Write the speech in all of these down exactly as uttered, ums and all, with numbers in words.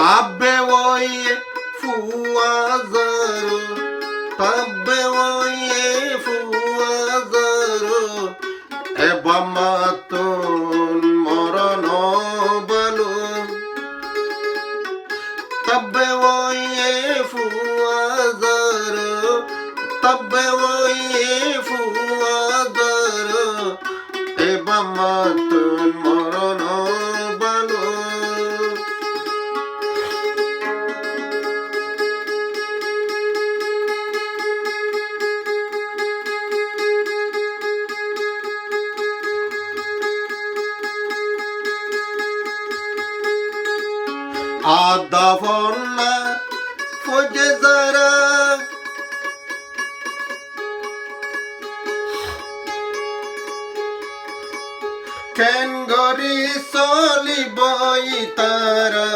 Tabbe óiye fua zaró, tabbe óiye fua zaró, e bammattún moron bála. Tabbe óiye fua zaró, tabbe óiye fua zaró, e bammattún moron bála. Adá fonná foijjé zará, keén gorí solibóu itará?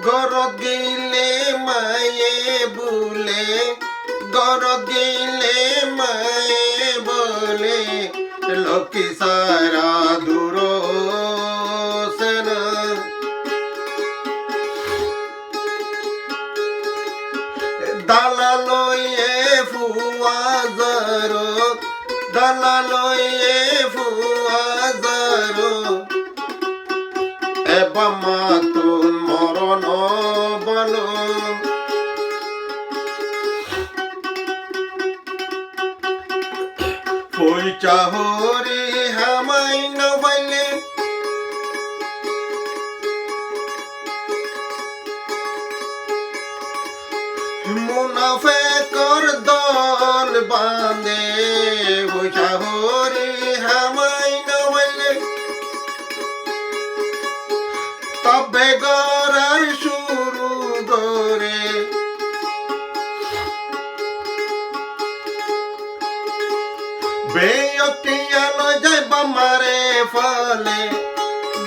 Górot geilé maiyé bóle, górot geilé maiyé bóle, lokki sára duró asé ná. Dalal óiye fua zaró, dalal óiye fua zaró, e bammattún moron bála. Foicá horí hamai no faile, munafekor dol bande. Foicá horí hamai no faile, tabbe gorar cúru gore. Beggún tiañ loi zai bammaré fale,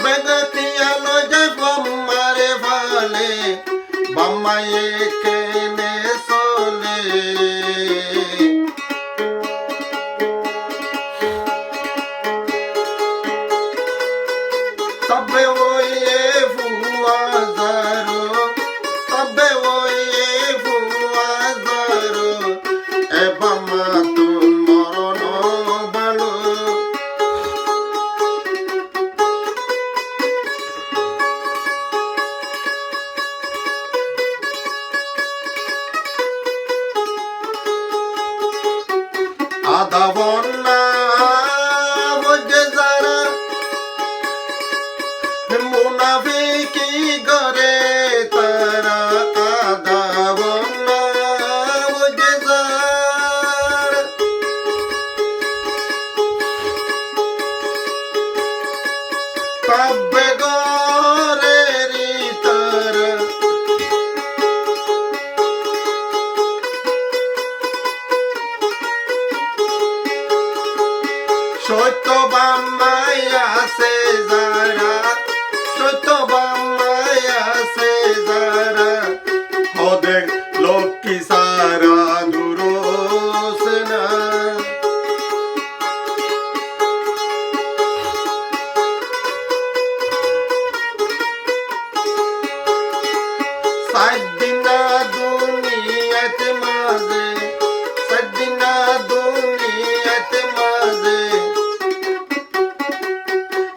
beggún tiañ loi zai bammaré fale, bammaye kene sole? Tabbe óiye fua zaró, tabbe óiye fua zaró, e bammattún moron bála. Adá fonná foijjé zará, munafiki gore tará. Adá fonná foijjé zará, tabbe gorer itará. Cóitto bamma asé zará, cóitto bamma asé zará, hóde lokki sára duró asé ná. Sair dina duniyait mazé, sair dina duniyait mazé,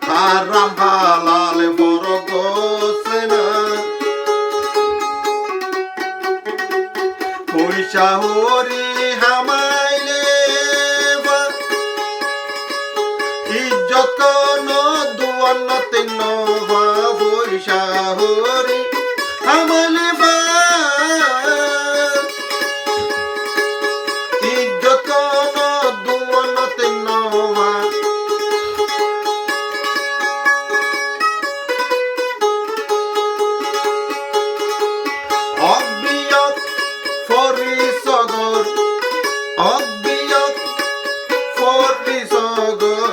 haram halal forok asé ná. Foicá horí hamailé fa, ijjot honó duwanot no fa. Foicá horí hamailé fa, ijjot honó duwanot no fa. Ók biyók forri sogor, ók biyók forri sogor.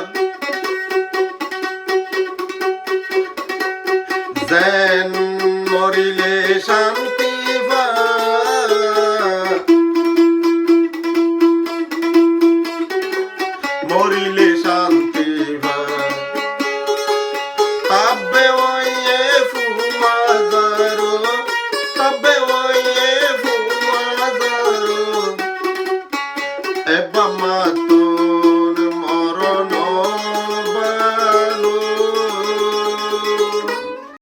Zen morilé cánti fa, morilé cánti